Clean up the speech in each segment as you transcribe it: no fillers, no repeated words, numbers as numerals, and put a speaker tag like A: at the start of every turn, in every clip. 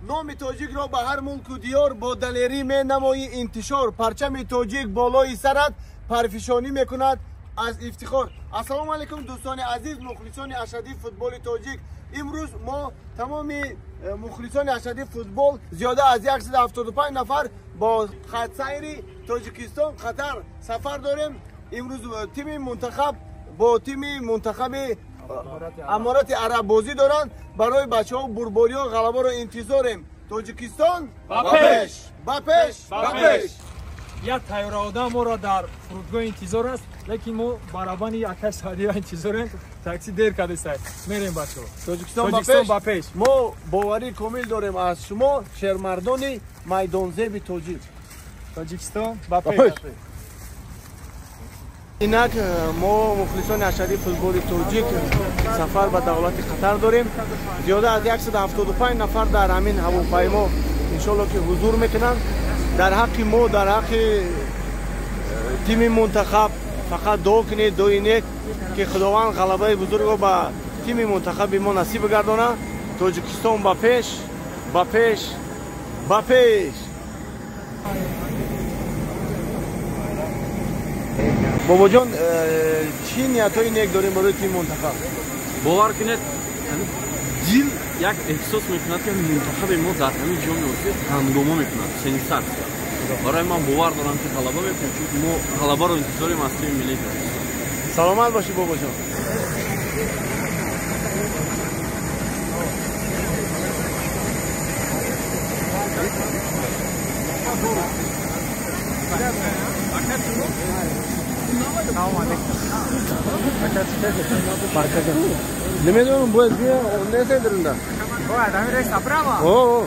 A: Номи тоҷикро ба ҳар мулку диёр бо далерӣ менамоӣ интишор. Парчами тоҷик болои сарат парфишонӣ мекунад аз ифтихор. Ассалому алайкум, дӯстони азиз, мухлисони ашаддии футболи тоҷик. Имрӯз мо тамоми мухлисони ашаддии футбол зиёда аз 175 нафар бо хатсайри Тоҷикистон Қатар сафар дорем. Имрӯз тими мунтахаб бо тими мунтахаби Аморати Араб бозӣ доранд. Барои бачаҳо бурбориҳо ғалабаро интизорем. Тоҷикистон ба пеш, ба пеш, ба пеш.
B: Як тайёра одам моро дар фурудгоҳ интизор аст, лекин мо барабани акай Саъдия интизорем. Такси дер кардеста. Мерем, бачаҳо.
A: Тоҷикистон ба пеш. Мо боварии комил дорем аз шумо, шермардони майдонзеби тоҷик.
B: Тоҷикистон ба пеш.
A: Инак мо мухлисони ашаддии футболи тоҷик сафар ба давлати Қатар дорем. Зиёда аз 175 нафар дар ҳамин ҳавопаймо иншоалло ки ҳузур мекунанд. Дар ҳаққи мо, дар ҳаққи тими мунтахаб фақат дуо кунед, дуои нек, ки Худованд ғалабаи бузургро ба тими мунтахаби мо насиб гардонад. Тоҷикистон ба пеш, ба пеш, ба пеш. Бобоҷон, чӣ ниятҳои нек дорем барои тими мунтахаб?
C: Бовар кунед, дил як эҳсос мекунад, ки мунтахаби мо дар ҳамин ҷоми Осиё ҳангома мекунад, сенсатсия. Барои ман бовар дорам, ки ғалаба мекунем, чунки мо ғалабаро интизорем аз тими миллии Тоҷикистон.
A: Саломат бошӣ, бобоҷон. Намедонам, бояд бия, несайдирунда.
B: Бояд ҳамин рейс направо?
A: О.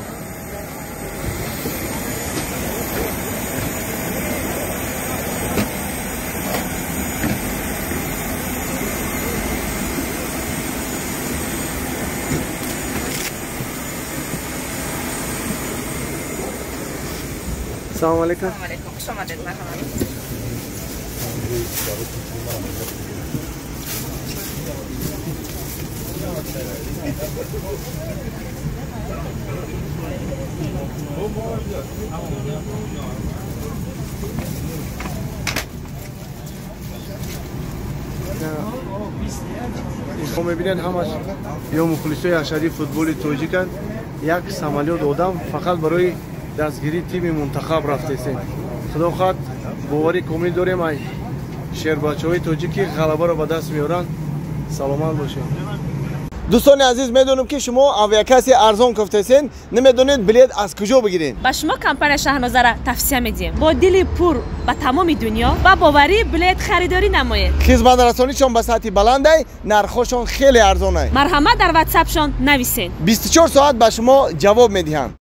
A: Салому алейкум.
D: Салому алейкум. Хуш омадед, марҳамат.
A: Мо мебинед, ҳамаш ё мухлисои ашаддии футболи тоҷиканд. Як самолёт одам фақат барои дастгирии тими мунтахаб рафтесем. Худо хоҳад, боварӣ комил дорем, ай шербачаҳои тоҷикӣ ғалабаро ба даст меоранд. Саломат бошед. Дӯстони азиз, медонам, ки шумо авиакасси арзон кофтесен, намедонед билет аз куҷо бигиред.
D: Ба шумо компания Шаҳнозара тавсия медиҳем. Бо дили пур ба тамоми дунё ба боварӣ билет харидорӣ намоед.
A: Хизматрасонишон ба сатҳи баландай, нархҳошон хеле арзонай.
D: Марҳамат, дар ватсапшон нависед.
A: 24 соат ба шумо ҷавоб медиҳанд.